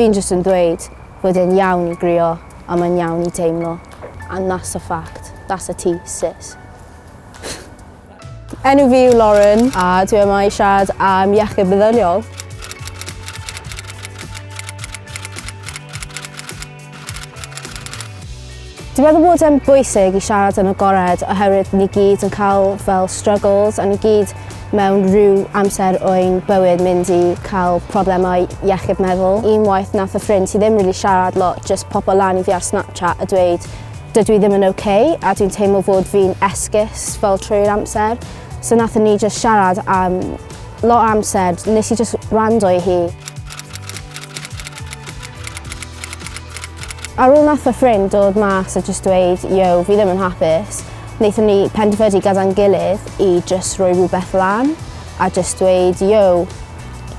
Fi'n jyst yn dweud fod e'n iawn i grio a mae'n iawn i teimlo. And that's a fact. That's a tea, sis. Enw fi yw Lauren a dwi yma i siarad am iechyd meddyliol. Dwi'n meddwl bod e'n bwysig i siarad yn agored oherwydd ni gyd yn cael fel struggles a ni gyd mewn rhyw amser o'n bywyd mynd i cael problemau iechyd meddwl. Unwaith nath y ffrind sydd ddim really siarad lot just popo lan i fi ar Snapchat a dweud dydw i ddim yn okay a dwi'n teimlo fod fi'n esgus fel trwy'r amser. So nathon ni just siarad am lot o amser, nes i just wrando i hi. Ar ôl nath fy ffrind dod mas a just dweud, yo, fi ddim yn hapus, wnaethon ni penderfynu gyda'n gilydd i just rhoi rhywbeth lan a just dweud, yo,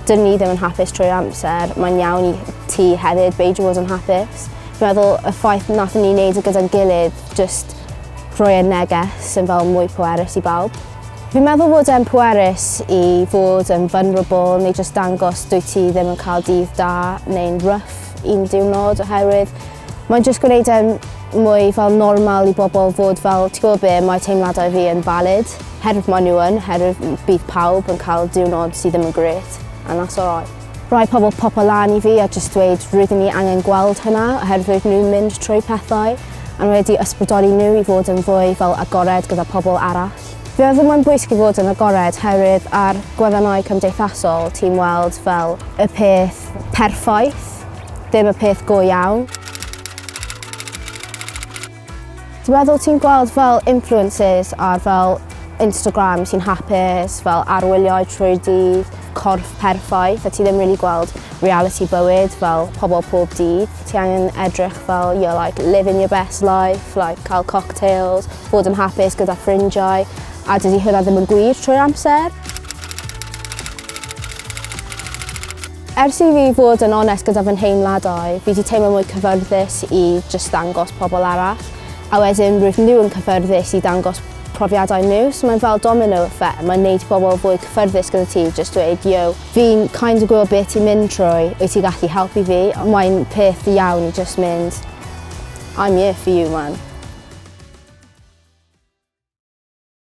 dyn ni ddim yn hapus trwy'r amser, mae'n iawn i ti hefyd beidio bod yn hapus. Fi'n meddwl y ffaith nathon ni wneud e gyda'n gilydd just rhoi y neges yn fel mwy pwerus i bawb. Fi'n meddwl bod e'n pwerus i fod yn vulnerable neu jyst dangos dwyt ti ddim yn cael dydd da neu'n rough un diwrnod oherwydd mae'n jyst gwneud e'n mwy fel normal i bobl fod fel, ti'n gwybod be, mae teimladau fi yn valid. Herwydd maen nhw yn, herwydd bydd pawb yn cael diwrnod sydd ddim yn grêt, and that's alright. Rhai pobl popo lan i fi a jyst dweud rydyn ni angen gweld hynna oherwydd nhw'n mynd trwy pethau a mae wedi ysbrydoli nhw i fod yn fwy fel agored gyda pobl arall. Fi meddwl mae'n bwysig i fod yn agored herwydd ar gwefannau cymdeithasol ti'n weld fel y peth perffaith, ddim y peth go iawn. Dwi'n meddwl ti'n gweld fel influencers ar fel Instagram sy'n hapus, fel ar wyliau trwy'r dydd, corff perffaith, a ti ddim really gweld reality bywyd fel pobl pob dydd. Ti angen edrych fel you're like living your best life, like cael cocktails, bod yn hapus gyda ffrindiau, a dydy hynna ddim yn gwir trwy'r amser. Ers i fi fod yn onest gyda fy nheimladau, fi wedi teimlo mwy cyfyrddus i just dangos pobl arall. A wedyn rwyf nhw yn cyffyrddus i dangos profiadau nhw, so mae'n fel domino effect. Mae'n neud pobl fwy cyffyrddus gyda ti, just dweud, yo, fi'n kind of gwybod beth ti'n mynd trwy, wyt ti gallu helpu fi? Mae'n peth iawn i just mynd, I'm here for you, man.